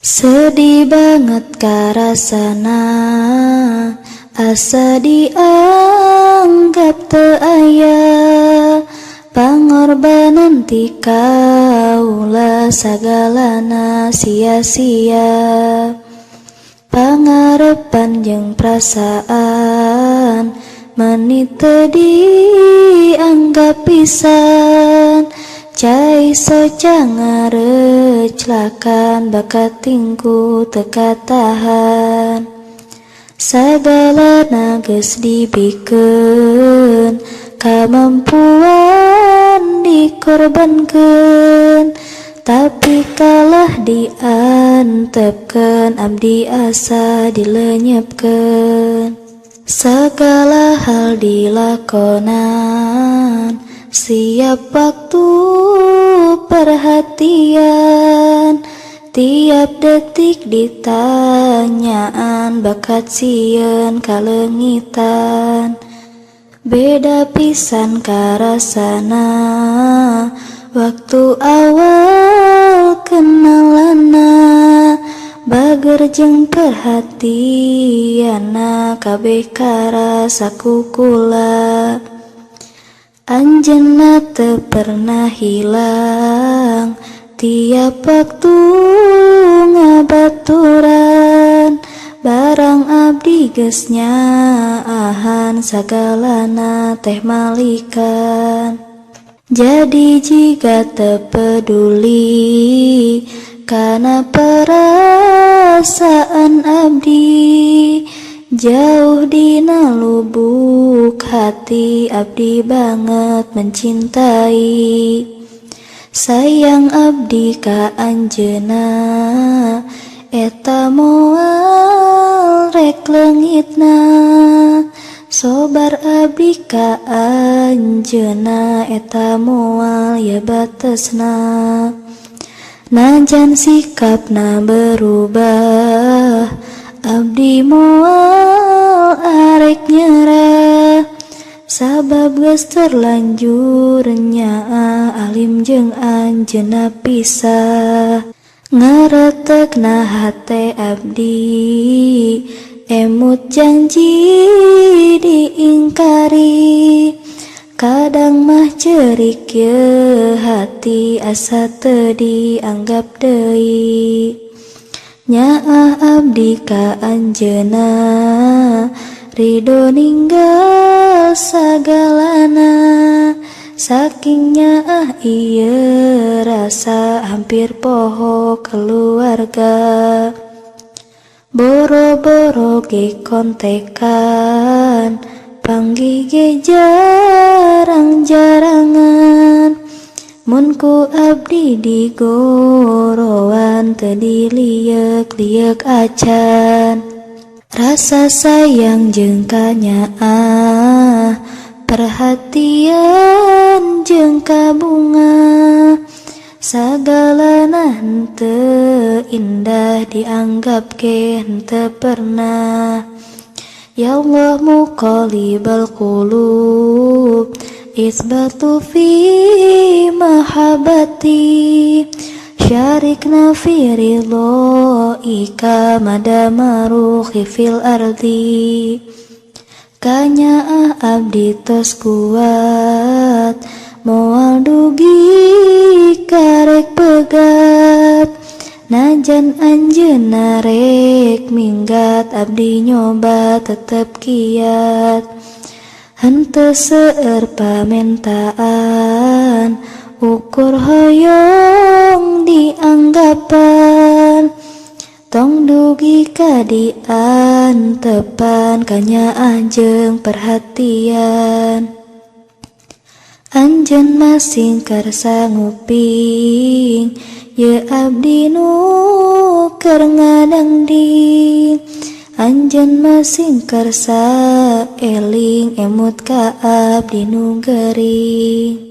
Sedih banget karasana, asa dianggap teu aya. Pangorbanan ti kaula sagalana sia-sia. Pangarepan jeung perasaan meni teu dianggap pisan. Cai soca ngareclakan bakatingku teu katahan. Sagalana geus dibikeun, kamampuan dikorbankeun, tapi kalah diantepkeun, abdi asa dilenyepkeun. Sagala hal dilakonan, siap waktu perhatian. Tiap detik ditanyaan, bakat sieun kaleungitan. Beda pisan karasana waktu awal kenalanna. Bager jeung perhatianna kabeh karasa ku kula. Anjeunna teu pernah hilang, tiap waktu ngabaturan. Barang abdi geus nyaahan, sagalana teh malikan. Jadi jiga teu peduli kana perasaan abdi. Jauh dina lubuk hati abdi banget mencintai. Sayang abdi ka anjeunna, eta moal rek leungitna. Sobar abdi ka anjeunna, eta moal ye batesna. Najan sikapna berubah, abdi moal arek nyerah. Sabab geus terlanjur nyaah alim jeung anjeunna pisah. Ngaretekna hate abdi, emut janji diingkari. Kadang mah ceurik ye hati, asa teu dianggap deui. Nyaah abdi ka anjeunna, ridho ninggal sagalana. Saking nyaah ieu rasa hampir poho keluarga. Boro-boro ge kontekan, panggih ge jarang-jarangan. Mun ku abdi digorowan, teu dilieuk-lieuk acan. Rasa sayang jeung kanyaah, perhatian jeung kabunga, sagalana henteu indah dianggap ge henteu pernah. Ya Allah muqallibal qulub, isbatu fi mahabbati, syarikna fi ridhoika madama ruhi fil ardi. Kanyaah abdi tos kuat, moal dugi karek pegat. Najan anjeunna rek minggat, abdi nyoba tetep kiat. Henteu seueur pamentaan, ukur hoyong dianggapan. Tong dugi ka diantepan, kanyaah jeung perhatian. Anjeun masing karsa nguping, ye abdi nu keur ngadangding. Anjeun masing karsa eling, emut ka abdi nu gering.